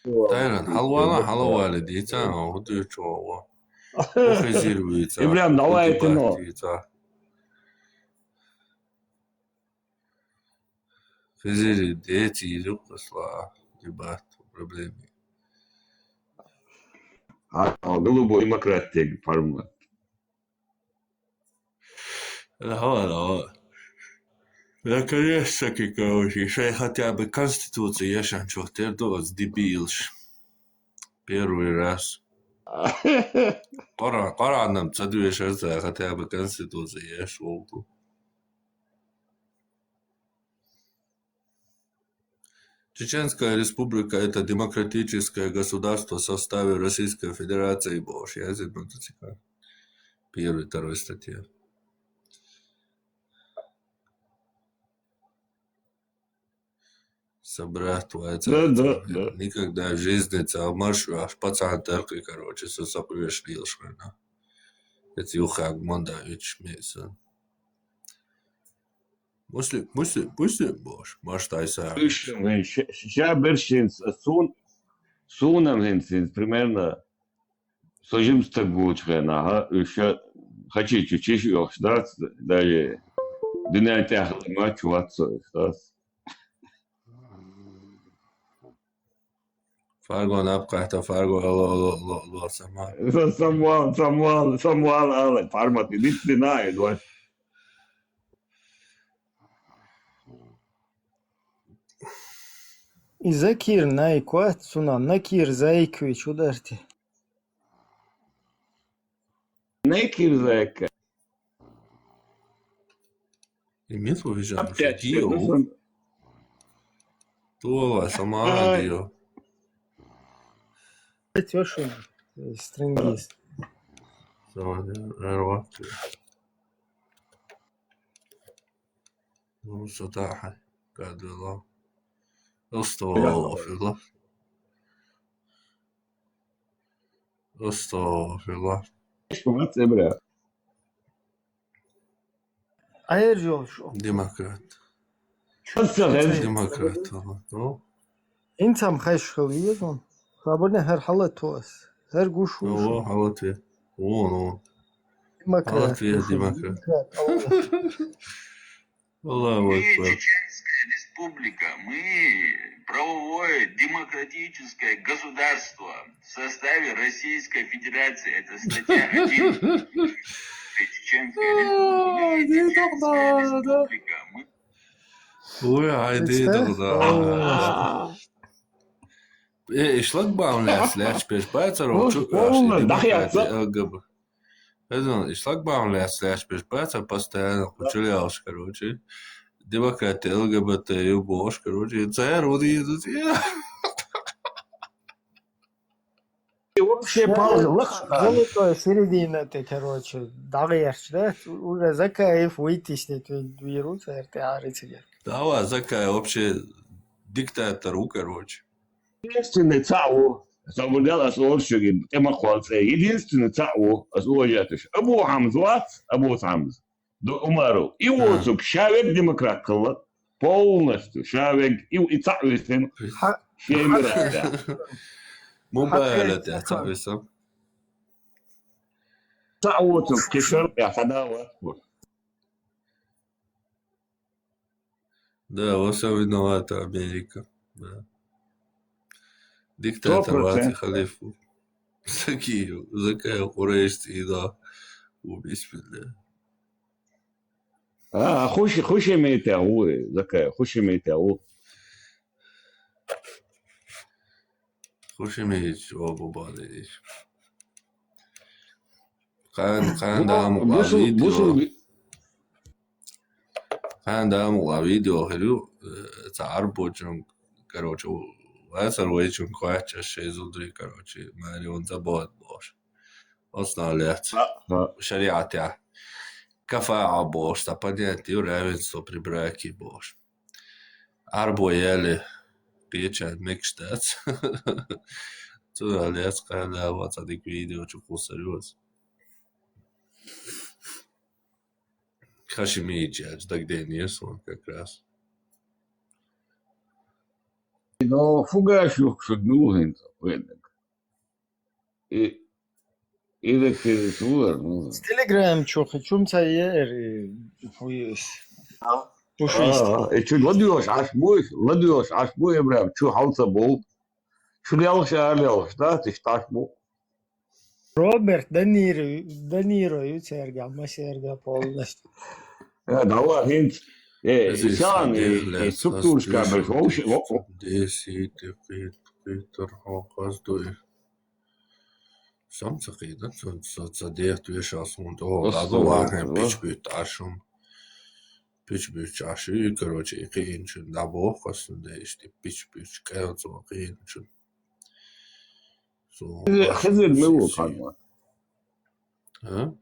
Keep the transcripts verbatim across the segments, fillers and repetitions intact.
Тайран, хьалвала, хьалвала, дийца, хӀу дуьйцу ваво. ХӀу хезир вийца, Ибрахим, давай хӀу этино. Дийца. Хезир деци юкъасла дебат проблеми. А, голубой демократия формат. Давай, давай. Наконец-таки, короче, шай хотя бы конституция яшан чё тердо, дебилш. Первый раз. Къара-, Къаранам цадуешарца хотя бы конституция яш волту. Чеченская республика — это демократическое государство в составе Российской Федерации, боже, я забыл, это цикл. Первый, второй статья. Собрать твоя Да, да, да. Никогда в жизни цал марш, аж пацан таркы, короче, со сапуеш лил швена. Это юхаг манда вич мейсон. Муслим, муслим, муслим, бош, маш тайса. Слушай, ша бершин сун, сунам хин син, примерно, сожим стагуч хена, ага, ша хачи чучиш ёхш, да, даже динай тяхлама чуватсо, да. Фарго напкъахта, фарго, алло, алло, алло, алло, самуал. Самуал, самуал, самуал, алло, фарго, ты дисциплина, Эдуард. И Закир най кват, суна, Накир Зайкович ударьте. Nakir zeka. Имеет уважение, Опять что Дио. Что? Тула, сама Дио. Тёшин, э, стрингист. Сама Дио, Эрва. Ну, сатаха, кадвела. Остафилла. Остафилла. Шумат, бля. Айр жол шо. Демократ. Чё за хер? Демократ, ага. Ну. Инсам хайш хыл везон. Хабарне хер халат туас. Хер гуш уш. О, халат ве. О, ну. Демократ. Халат ве, гуш уш. Демократ. Демократ, алла. Аллаху Мы акбар. Чеченская республика, мы правовое демократическое государство в составе Российской Федерации. Это статья один. Чеченская республика. Ой, иди Чеченская туда, да. Республика. Мы Ой, ай, иди Представь. Туда. О. Э, и шлагбаум ляц, ляц, пеш, бацар, Пол-, чу-, полно, аш, да, я демократи, ца- Л Г Б. Эдон, и шлагбаум ляц, ляц, пеш, бацар, постоянно, Да. Кучулялш, короче. Демократи, Л Г Б Т, ю бош, короче, цар, вот и тут, я. И вообще Ша-, палгы, лыха. Золотая середина ты, короче, дагъерч, да? Уже Закаев выйти с ней, ты вирус, эр, ты арыцыгер. Давай, Закаев вообще диктатор, у, короче. Единственный цау, сабурдал ас оршуги, тема хуалце. Единственный цау, ас уважатыш. Абу Хамз вац, Абу Хамз. До Умару. И А. Воцук, шавек демократ кылла. Полностью. Шавек, и, и цау висен. Ха-, шемира, ха-, да. Мубайлат, я, цау висен. Цау воцук, кешер, я, хадава. Да, во всём виновата Америка. Да. Диктатор Сто процентов. Вати халифу. Закаев, Закаев Курейш, и да. Убийственная. А, хуш, хуш имеете, а, у, Закаев, хуш имеете, а, у. Хуш имеете, о, бубалиш. Къан, къан Бу-, даму бусул, видео. Бусул ви- Къан даму видео хирю, э, ца арбочун, короче, у, васар вайчун квача шей зудри, короче, мари он забот бош. Основляц. А, а. Шариатя. Кафаа бош, та понятие равенство при браке бош. Арбо яли печать мекштац. Цура лес къан дама цадик видео чу кусарюс. Хашимиджи, ач дагден ес он как раз. Но фугаш юхшуд ну хӀинца веннаг. И, и даккхирис вуар, ну. С Telegram чухи чум ца ер, и фуис. А? Пушис. А, и чу ладуйош Ӏаш буй, ладуйош Ӏаш буй, Ибрам, чу хьалца бул. Чу лелхаш, а лелхаш, да, тиш таш бу. Роберт Даниро, Даниро ю церга, ма серга полностью. Э, давай, хинт. Э, Эзис сан, э, дехле, э, структуршка сас бер, вообще, деши, о, о. Деси, ты, ты, ты, ты, хо, хас, дуй. Сам ца кида, ца, ца, ца, дехт, вешал, сунт, о, Ос, да, да, ладно, ос, пич, ос. Бит, ашум. Пич, бит, аши, короче, и киинчун, да, бо, хас, да, ишти, пич, бит, кайо, ца, киинчун. Хизир, хизир милу кадма. А?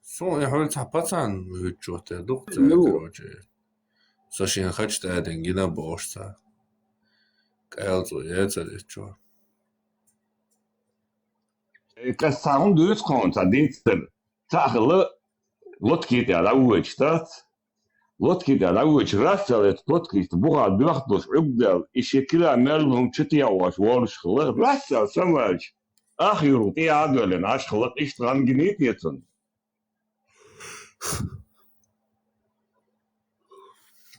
Сун я хӀули ца пацан муьччу те дух те, короче. Со шин хач та ден гина бошца. Кайл цу я ца дечо. Э, ка саун дус кон ца динцер. Ца хла лотки те ала уч тац. Лоткида равуч рассал эт лоткист буха дуахтуш угдал, и шекила мерлум чутия ваш ворш хла, рассал самалч. Ах юру ти адвелен аш хла ишт гангинит нетун.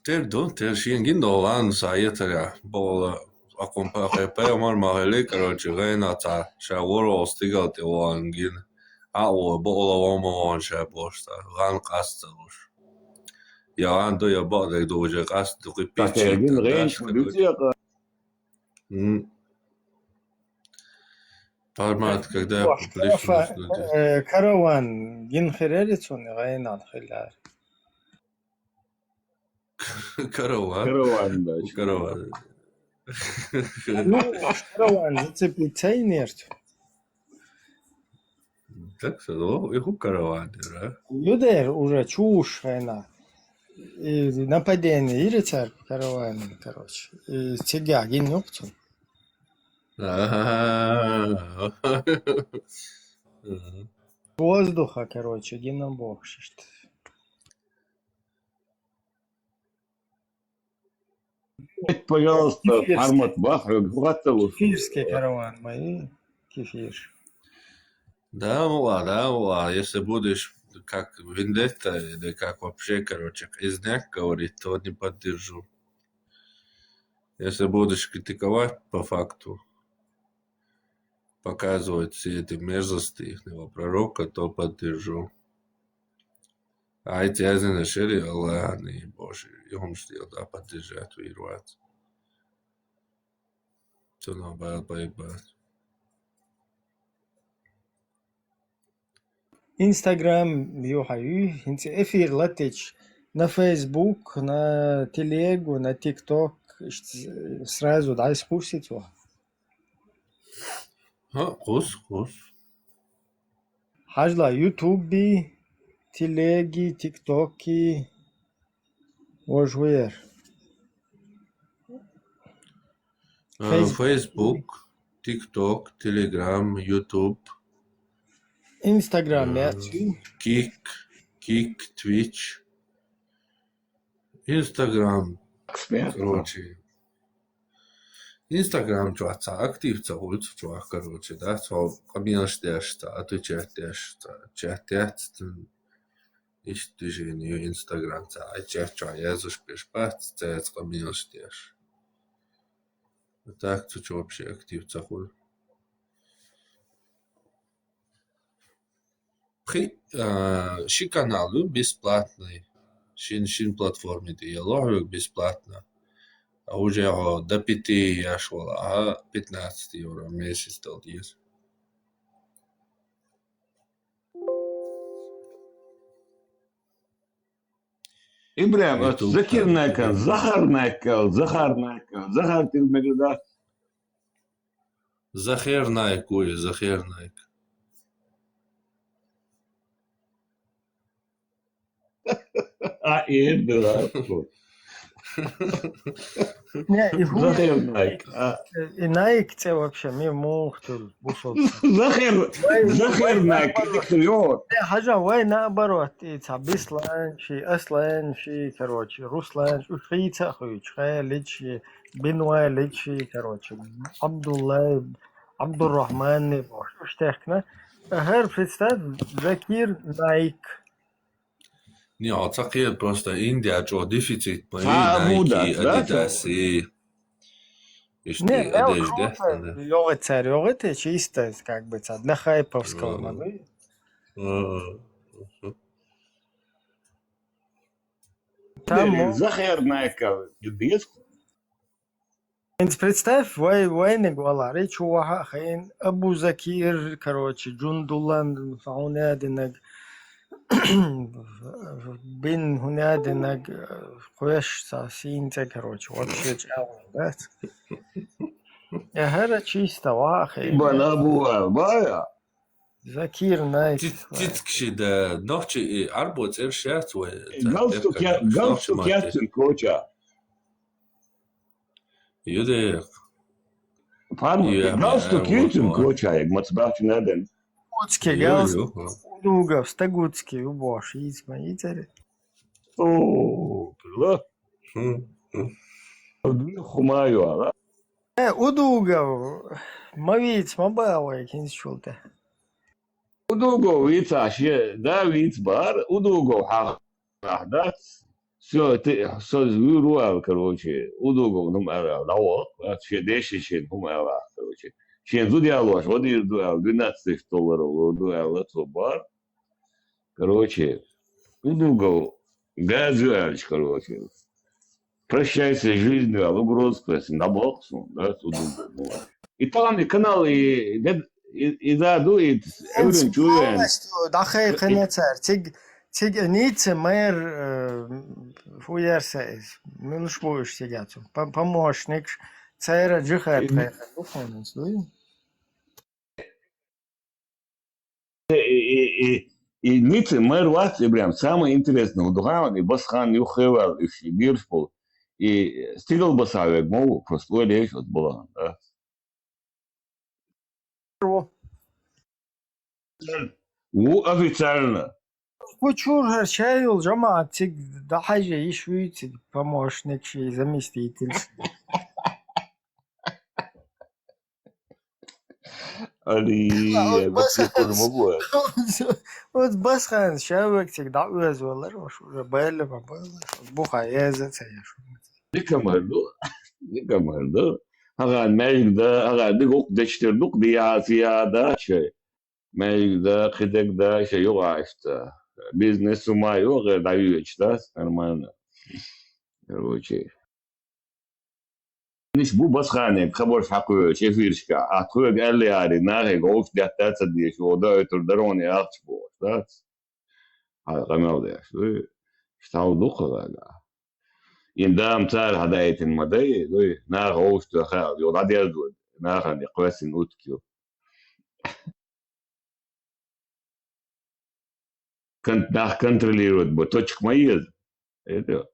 Тер ду, тер шиен гин долан саетаря бола акумпа хепе мар махели, короче, гайна ца, ша ворол стигал те ван гин. А о бола вама ван ша бошта, ган касцалуш. Я ан до я бадек до уже кас до кипичи. Гин гайна даш, короче. М. Формат, когда О, публично штрафа, люди. Э, караван, гин херерицун, гайна хиляр. Караван. Караван, да. Караван. Ну, караван зацепить цей нерт. Так, садо, и ху караван, да? Юдер уже чушена. И нападение, или царь караван, короче. И цигагин нюхтун. Ага. Воздуха, короче, гинам бохшишт. Пожалуйста, кефирский. Армат бах, гугатта лучше. Кефирский караван мои, кефир. Да, мула, да, мула. Если будешь как вендетта или как вообще, короче, изняк говорит, то не поддержу. Если будешь критиковать по факту, показывать все эти мерзости ихнего пророка, то поддержу. А эти азины шери Аллаха не Боже, и он что да поддержать вирвать. То на бал поебать. Instagram юхьа ю, хӀинца эфир латич на Facebook, на Телегу, на TikTok, ишт сразу дӀайс курсит ваха. Ха, кус, кус. Хьажла Ютуби, Телеги, ТикТоки, вож вер. Э, Facebook. Facebook, TikTok, Telegram, YouTube. Instagram, э, я цу. Кик, Кик, Twitch. Instagram. Смех. Короче. Instagram чуаца актив ца улицу чуах, короче, да, цо комментарий деш, ца отвечать деш, ца чат деш, ца иш движение Instagram ца, а чат чуа языш пеш бац, ца яц комментарий деш. А так, цу чё вообще актив ца хуй. Пхи, а, ши канал ю бесплатный. Шин, шин платформе ти я лохвик бесплатно. А уже го до пяти яш вала, а пятнадцать евро в месяц дал дир. Ибрахим, YouTube Закир канал. Найкан, Захар Найкан, Захар Найкан, Захар Тилмегада. Захер Найк, ой, Захер Найк. А, и это было. Не, и ху-, Захер Найк, а. И Найк це вообще, ми мух тур, бусол. Захер, Захер Найк, наоборот. Ты кто, ё? Не, хажа, вай наоборот, и ца Беслан ши, Аслан ши, короче, Руслан ши, уж хи ца хуй, чхай, личи, Бин Вайличи, короче, Абдулла, Абдуррахман, уж техкна. ХӀара, представь, Закир Найк. Не, а ца кхе просто Индия чо дефицит, по Ха, Nike, Абу Дас, да, Adidas, чё? И ишта Не, одежда, да, да. ЙогӀе цар, йогӀе те чисто, как бы, ца, для хайповского Ага. могу. Ага. Там Не, мо- Захар Найка, без Хьинца представь, вай, вайниг валари, чу ваха хайн, Абу Закир, короче, Джундулан, хӀуна динаг, бин хӀуна динаг, кхош ца синца, короче, вообще чӀал, да? Я хӀара чисто ваха хайн. Ибн Абу Албая. Закир Найк. Циц-, цицкши да, нохчи и арбо цӀерш яц вай, ца, Галстук я-, галстук яцин коча. Юдех. Пан, Ю, галстук ам, ютин ам, коча, як мацбахчи наден. Стагутский Ю, галстук. ю, ам. Удугов, стагутский, убош, изма, ицаре. О, пила. Хм, хм. Хумаю, ала? Э, удугов, мавиц, мабавай, кинс чулте. Удугов вица ше, да, виц бар, удугов хьах, хьах дац. Всё, ты, всё, звюру ал, короче, удугов, ну, ала, да, вот, а, ше деши ше, ну, ала, короче. Ше зудя лош, вот и ду ал, двенадцать тысяч долларов, ду ал, цо бар. Короче, удугов, газу алч, короче. Прощайся с жизнью, а угроза пресса, на боксу, да, удугов. И там и канал, и, и, и заду, и Эврин чуен. Полностью дахай кхенецар. Циг, циг ницы мэр, э, фуерса из. Милш буш сидяту. По-, помощник. Цайра джихар И- тхай. Духовный, слышишь? И, и, и, и ницы мэр вац, и прям самое интересное, вот Духан, и Басхан, и Хевал, и Гиршпул, и Стигл Басавек, мол, просто лечь от Булан, да. Ву официально. Кучур хӀар шайул жамаат циг дахьажа иш вуйци помощник ши заместитель. Али, Ла, вот я басхан, вообще тоже могу. Вот басхан шавек циг да уяз валар, уж уже байле ма байле. Буха еза цая шу. Никамарду, никамарду. Аган мэгда, аган дигук дечтер дук диязия да че. Мэгда, хидегда че югашта. Бизнес ума югы да юечта, нормально. Короче. Ниш бу басхане, хабар хакуе, эфиршка. А хуе галли ари, нахе, гоф дятта цадиш, ода этур дарони ахч бо, да? А, гамел деш, штау духалага. Ин дам цар хадайтин мадай, дуй, нах оуш ту хал, ё, да деш дуй, нах ан, я, квесин уткю. Кон-, нах контролировать бу, точка мои. Это.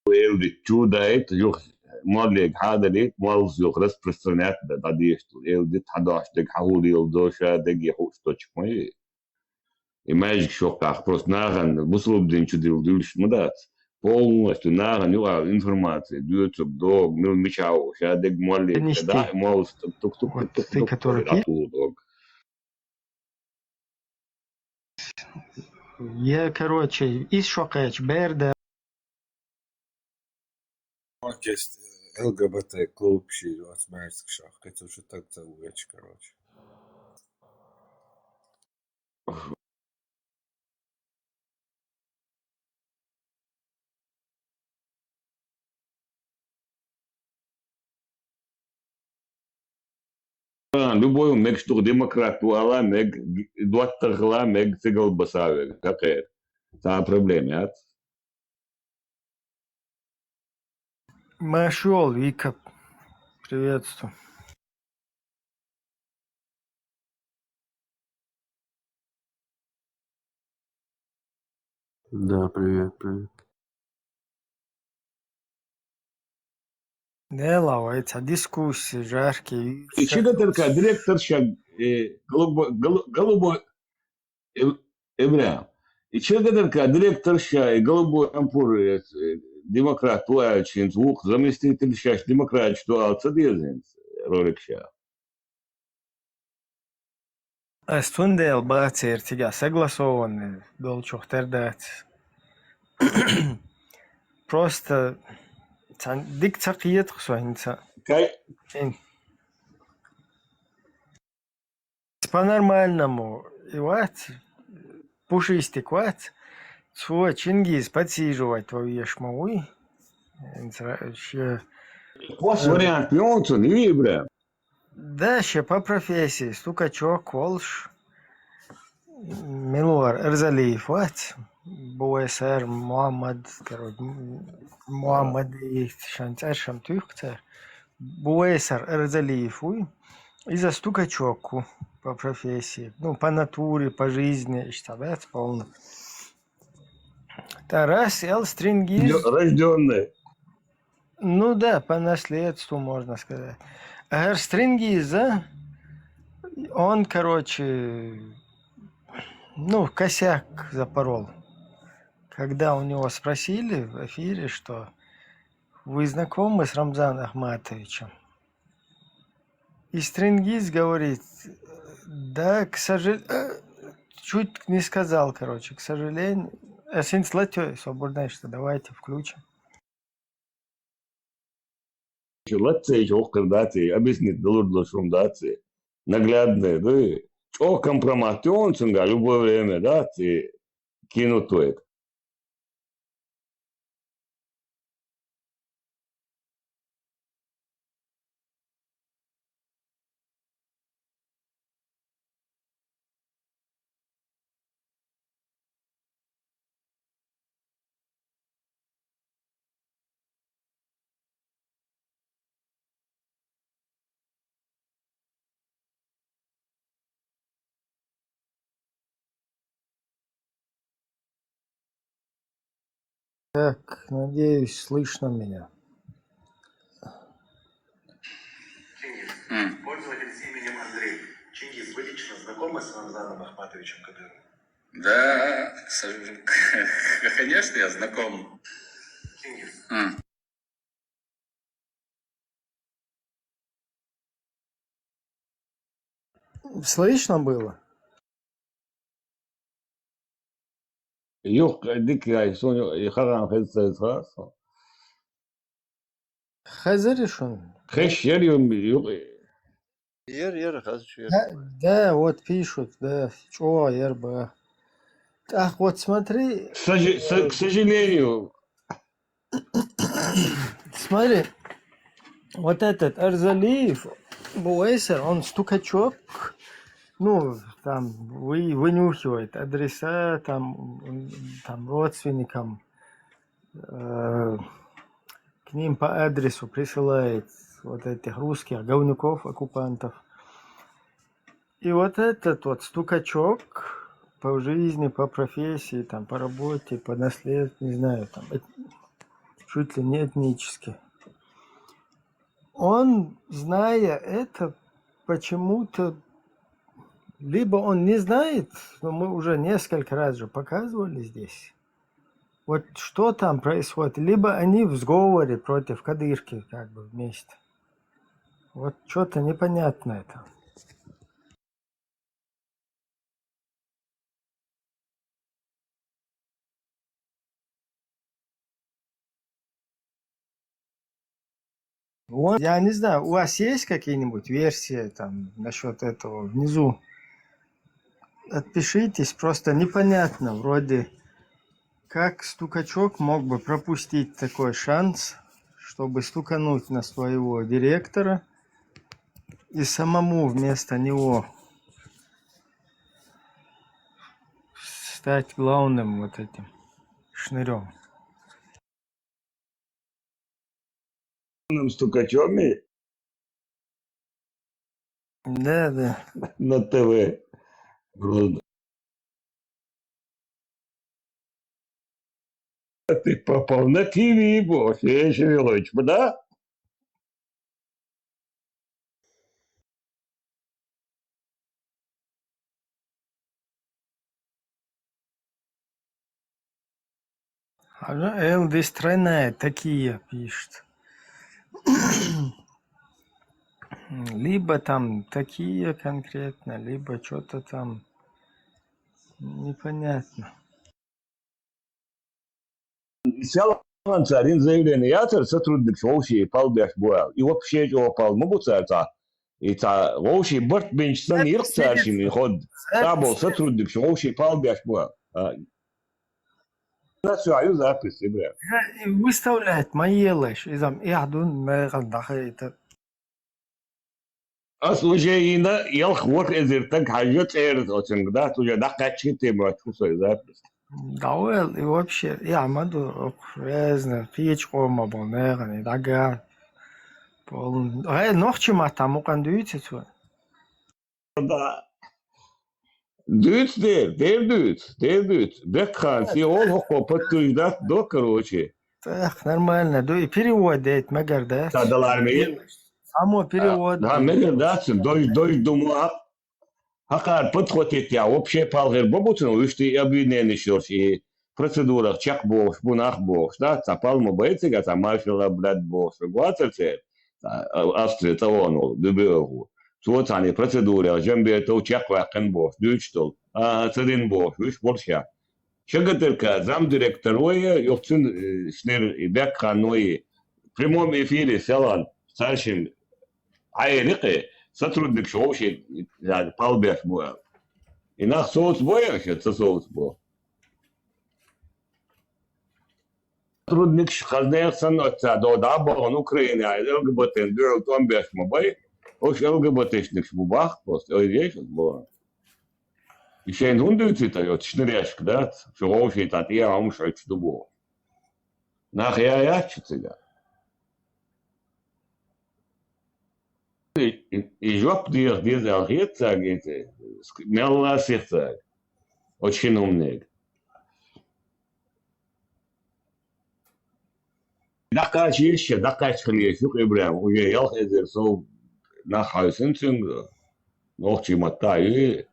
Элди чудайт, юх, моллег хадалит, молз юх распространять да, да, деш ту. Элди хадаш дег, хахули, элдоша дег, я, хуш, точка мои. И magic шоках, просто нахан, бусулубдин чудил дюльш мудац. Полностью нахан юга информация, дюцуб, дог, мил мичау, ша дег муалли, Диништи. Да, муалс, тук, тук, тук, Вот тук, ты, тук, который тук, пи-, ату дог. Я, короче, из шокач, берда. Окей, ЛГБТ клуб ши, вот, мэрск шах, это уже так целуешь, короче. Любой мег штук демократ вала, мег дуаттахла, мег цигл басаве. Какая? Та проблема, а? Машул, Вика, приветствую. Да, привет, привет. Дела, вай, ца дискуссии жаркие. И чего только директор ща, э, голубой, голу-, голубой, э, Ибрахим. И чего только директор ща, и голубой ампур, э, э, демократ ву аьлча, хӀинца вукху заместитель шаьш демократаш ду ала ца деза хӀинца ролик ша. Ас цундела бацара цигахь согласованный долчух тера дац. Просто цхьаьна дика ца кхета-кх со хӀинца. Кай- Ин- По-нормальному и вац, пушистик вац, цо Чингиз подсиживать ван веш ма вуй. Ин цра-, ше- Кхо вариант ма ю цунна, ю и бра. Да, ше по профессии, стукачок волуш. Мила вара, Эрзалиев вац. Буэсар Мухаммад, короче, Мухаммад, шайн цӀераш-м туьйхира цара. Буэсар Эрзалиев вуй. Иза стукачок ву по профессии. Ну, по натуре, по жизни, иштта бац полно. Ткъа Расс аьлла, Стрингиз. Рождённый. Ну да, по наследству, можно сказать. А Стрингиза, он, короче, ну, косяк запорол. Когда у него спросили в эфире, что: «Вы знакомы с Рамзаном Ахматовичем?» И Стрингиз говорит: «Да, к сожалению», чуть не сказал, короче, к сожалению. Ас хӀинца латойо, собар дай, что давайте включим. Латта ца йича воккхар дац и, объяснить далур долуш хӀума дац и. Наглядное, да и. ЧӀогӀа компромат ю цуьнгахь любое время, дац и, кинуть вайга. Так, надеюсь, слышно меня. Чингиз. М. Пользователь с именем Андрей. Чингиз, вы лично знакомы с Рамзаном Ахматовичем Кадыровым? Да, к сож-, конечно, я знаком. Чингиз. М. Слышно было? Юха дика яй, суна и хаза хеза ца хеза. Хезира шуна? Хезаш яра ю, юкъе. Яра, яра, хаза шу яра. Да, да, вот пишут, да, чӀогӀа яра бан. ТӀаккха вот смотри. К сожа-, к сожалению. Смотри, вот этот Эрзалиев, Буэсер, он стукачок, ну, там, вы-, вынюхивает адреса, там, м, там, родственникам, э, к ним по адресу присылает вот этих русских говнюков, оккупантов. И вот этот вот стукачок по жизни, по профессии, там, по работе, по наследству, не знаю, там, эт-, чуть ли не этнически. Он, зная это, почему-то, либо он не знает, но мы уже несколько раз же показывали здесь, вот что там происходит, либо они в сговоре против кадырки как бы вместе. Вот что-то непонятное там. Вот, я не знаю, у вас есть какие-нибудь версии там насчёт этого внизу? Отпишитесь, просто непонятно, вроде как стукачок мог бы пропустить такой шанс, чтобы стукануть на своего директора и самому вместо него стать главным вот этим шнырём. Стукачом и Да, да. На Т В. Грозно. Ты попал на Т В, Боже, Вячеслав Львович, да? А ну, Элдис Тренай такие пишет. Либо там такие конкретно, либо что-то там непонятно. Селхан царин заявление яцар сотрудник вовши палбеш буал. И вообще чё пал могу цар ца. И ца вовши барт бенч сан ирк цар шими ход. Та бол сотрудник вовши палбеш буал. А, на всё, аю запись, бля. Выставлять моелаш, изам яхдун меган даха это. Ас уже ина ялх ворх эзир таг хажа церт оцинг, да, уже дакачи тема тусой запись. Да, уэл, и вообще, я маду, ох, резно, пич кома бол, меган, и дага. Пол, э, нохчи ма там укан дуйте цу. Да. Дүүц дер, дер дүүц, дер дүүц. Бекхан, си ол хокко подтверждать до, короче. Так, нормально. Ду и перевод дет, мегар да. Та далар ми. Само перевод. Да, мегар да, дой, дой, думаю, а. Хакар подхватить я, вообще палгер бобуцин, уж ты обвинение шорш, и процедурах чек бохш, бунах бохш, да, ца палма бойцега, ца маршала, блядь, бохш, гуацер цер, Австрия, ца онул, дубиогу. Цо цани процедура, жамбетов чек вакын бохш, дючтол, а, цадин бохш, уж болша. Шагатырка замдиректорое, ёхцун, э, шнер, и бекханое, в прямом эфире селан, старшим, айрыкы, сотрудник шоуши, палбеш буа. И нах соус боя, что соус бо. Сотрудник ш-, хазнаях сан отца, до да бо, он Украина, а ЛГБТ, дюрал томбеш мобай, ош ЛГБТшник бубах, просто, ой, здесь вот было. И шейн хунду цитаёт, шныряшк, да, шоуши, тат, я, ам шойч дубо. Нах я, я, читига. И, и, и жоп дир, дир, дир, дир, дир, мелла сихтаг. Очень умный. Даккач ещё, даккач хлеешь, юк Ибрам, уже ялх эзер сов нахайсын цюнг, нохчи матта и,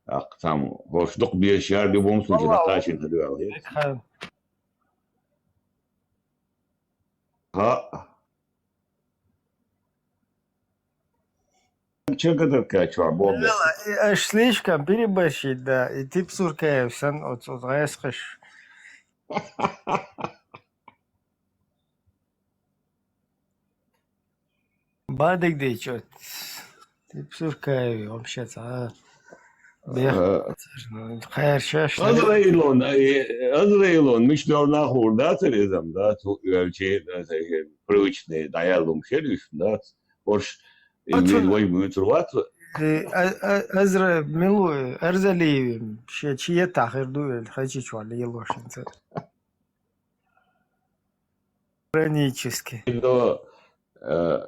ак там, хош дук беш яр, в любом случае, даккач ин хадуал. Ха. Чё гадалка, чё, бомба? Аж слишком переборщить, да. И ты псуркаешь, сан от, от, от, Бадыгдыч, вот. Ты псуркаев вообще-то, а? Бех-, хайр шаш. Азраилон, э, Азраилон, миш дорна хурда, царезам, да, ту, э, че, да, э, привычные, да, я лум шериш, да, орш, э, вой будет рваться. Э, а, а, Азра, милую, Арзалиевым, ше, чие тахыр дуэль, хачи чуали елошинца. Иронически. Но, э,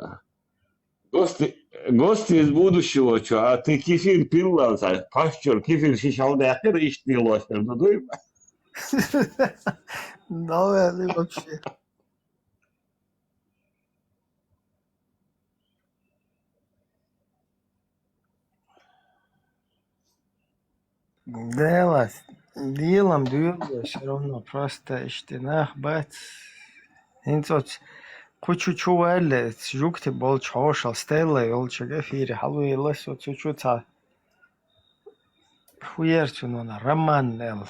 гости, гости из будущего, чё, а ты кефир пил, ладно, пастор, кефир шишал да якыр, ишти лошер, ну, дуй. Давай, ну, вообще. Дело, делом дюргу, всё равно просто иштенах бац. Инцоц кучу чувалец, жукти бол чошал стелла, ёлчага фири, халу елас, оцу чу ца. Хуер цунона, роман эл.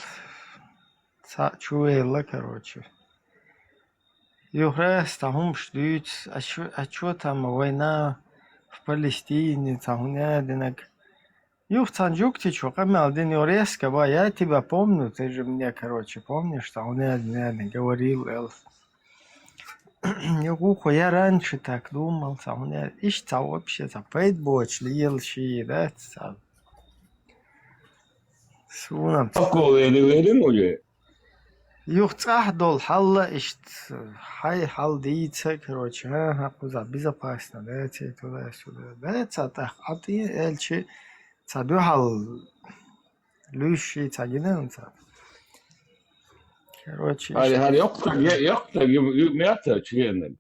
Ца чувелла, короче. Юхрес, та хумш дюц, а чё, а чё там война в Палестине, та хуня динак. Юх цан жукти чё, камел дин ю резко, ба, я тебя помню, ты же мне, короче, помнишь, та хуня дин говорил, эл. Юх ухо, я раньше так думал, та хуня, иш ца вообще, ца пейт боч, ли ел ши, да, ца. Сунам. Такого или верим уже? Юх цӀахь долу хьалла иштта, хьай хьал дийца, короче, хӀан-хӀа, кхуза безопасно, да, цӀе туда-сюда, да, ца тӀаккха Ӏа тӀе элчи, ца дуьхьал луьйш ши ца гина ца. Короче, хӀара, иштта. ХӀара йоккхаг, йо-, йоккхаг ю, ю, мята чуеннаг.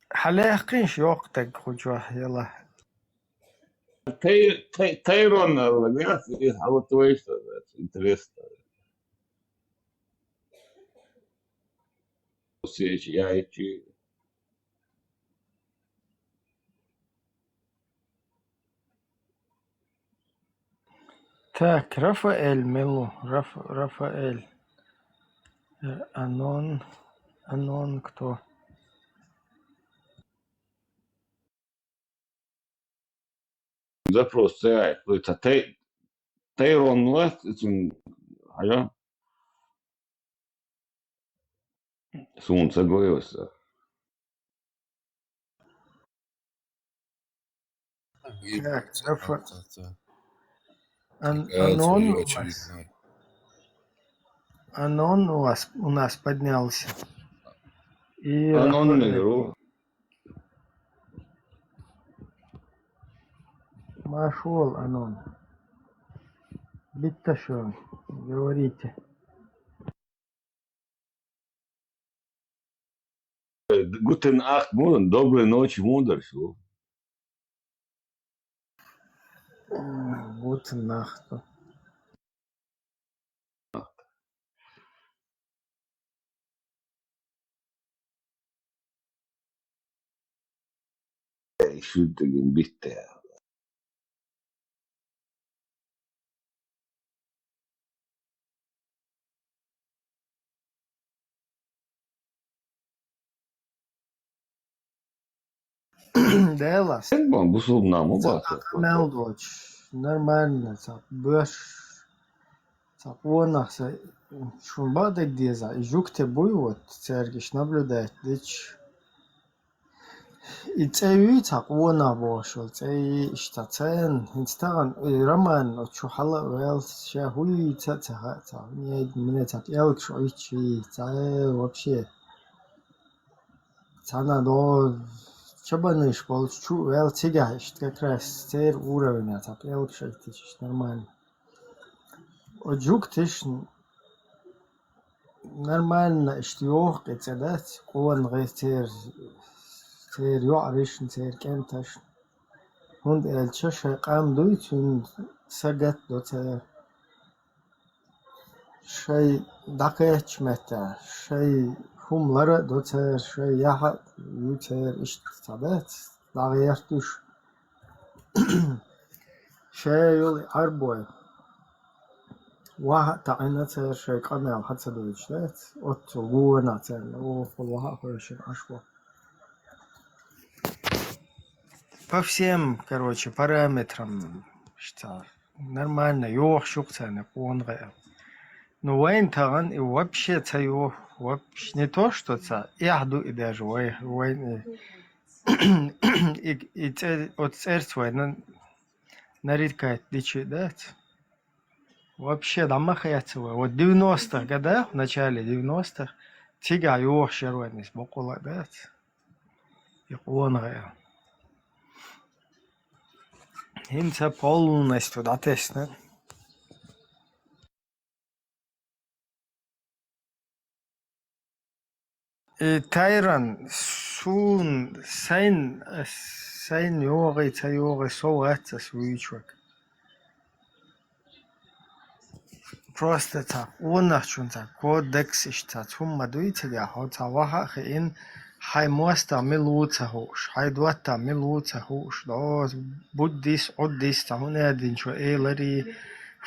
Хьалаьккхинш йоккха таг кху чохь яла. Тай-, тай-, Тайрон, э, лагац, и хьала твой, что ли, это интересно. Сечи, я ичи. Так, Рафаэль мелу, Раф-, Рафаэль. Э, Анон, Анон кто? Запрос це, це те-, Тейрон Ласт, це, а я? Солнце гойлося. Так, Рафа-, Ан-, Анон у вас, Анон у вас, у нас поднялся. И Анон Рафаэль. Не игру. Машул, Анон. Битташон, говорите. Гутен Ахт, мудр, доброй ночи, мудр, всё. Гутен Ахт. Шүддүгүн битте. Дэлас. Сен бан бусулнаму баса. Мелдоч. Нормально, ца беш. Ца къонахса шун бадагдеза. И жук те буй вот, цергиш наблюдать дич. И цӀе вуй ца къонах бошул, цӀе иштта цен, хӀинца тагӀан, и роман, о, чу хьала а вел, ша хӀуй ца, ца, ха-, ца, не, мне ца пӀелг шо ичи, ца, вообще. Цана до чабаниш болчу чу вел цигахь иштта как раз церан уровня ца пӀелг шо итича нормально. О, жук тишна нормально иштта йоху кхин цӀе дац, къона гӀе церан, церан йоӀаришна, церан кӀенташна. ХӀунда аьлча шайн къам дуй, цуьнан са гатдо цара. Шайн дӀакхеттачу меттехь, шайн хӀума лара а до цара, шайн яхьа а ю цара, иштта ца дац, дӀагӀерташ. Шайн йолу Ӏарбой ваха а таӀийна цара шайн къамел хьан ца дуьйцуш дац, оццул гонах царна, оха ваха а хевшина Ӏаш бо. По всем, короче, параметрам, что нормально, йохуш ю-кх царна къона гӀе. Ну, вайн тахана и вообще ца йоху, вообще не то, что ца, эхь ду и даже вай, вайн и, и, и цӀе-, оцу цӀерца вайна нарекать дичи дац. Вообще дӀа ма хецна вай. Вот девяностых годах, в начале девяностых, цигахь йохуш яра вайн иза боккъала а дац. И къона гӀе. ХӀинца полностью дӀатесна. И Тайран, суна сайн, сайн йогӀий, ца йогӀий, со вац ас вуьйчуьнга. Просто цхьа къонахчун цхьа кодекс иштта цхьа хӀума дуй цигахь, хьо цхьа ваха а хиъна, хьайн мостагӀ мила ву ца хууш, хьайн доттагӀ мила ву ца хууш, доза, буддис, Ӏуддис, цхьа хӀун аьддинчо эларий,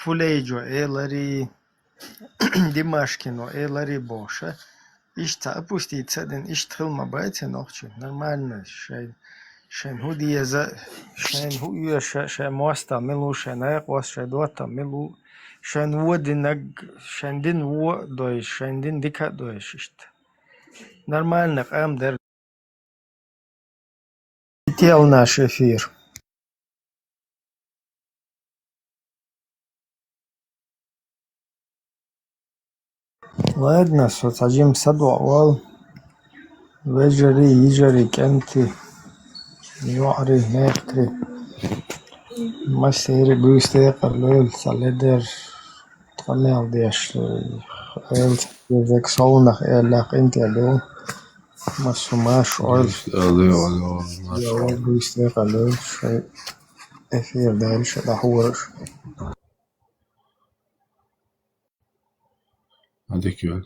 фулейджо эларий, Димашкино эларий бохуша. Иштта цхьа опустить ца дина, иштта хила ма бац и нохчий. Нормально, шайн, шайн хӀун деза, шайн хӀун оьшу, шайн мостагӀ мила ву, шайн накъост, шайн доттагӀ мила ву, шайн вон динарг, шайн дин вон а дойуш, шайн дин дика а дойуш иштта. Нормально къам дара. Летел наш эфир. Ладно, со цхьа жима садоӀу вала. Вежарий, йижарий, кӀентий, йоӀарий, мехкарий. Массеран а буьйса декъала лойла, цхьа ледара къамел деш, эла ца дезарг совнах эллехь къинтӀера ду. Массо маша ойла. Алло, алло, маша. Йо, буьйса декъала лойла, шайн эфир даьлла ша дӀахьора шу. Адик йо.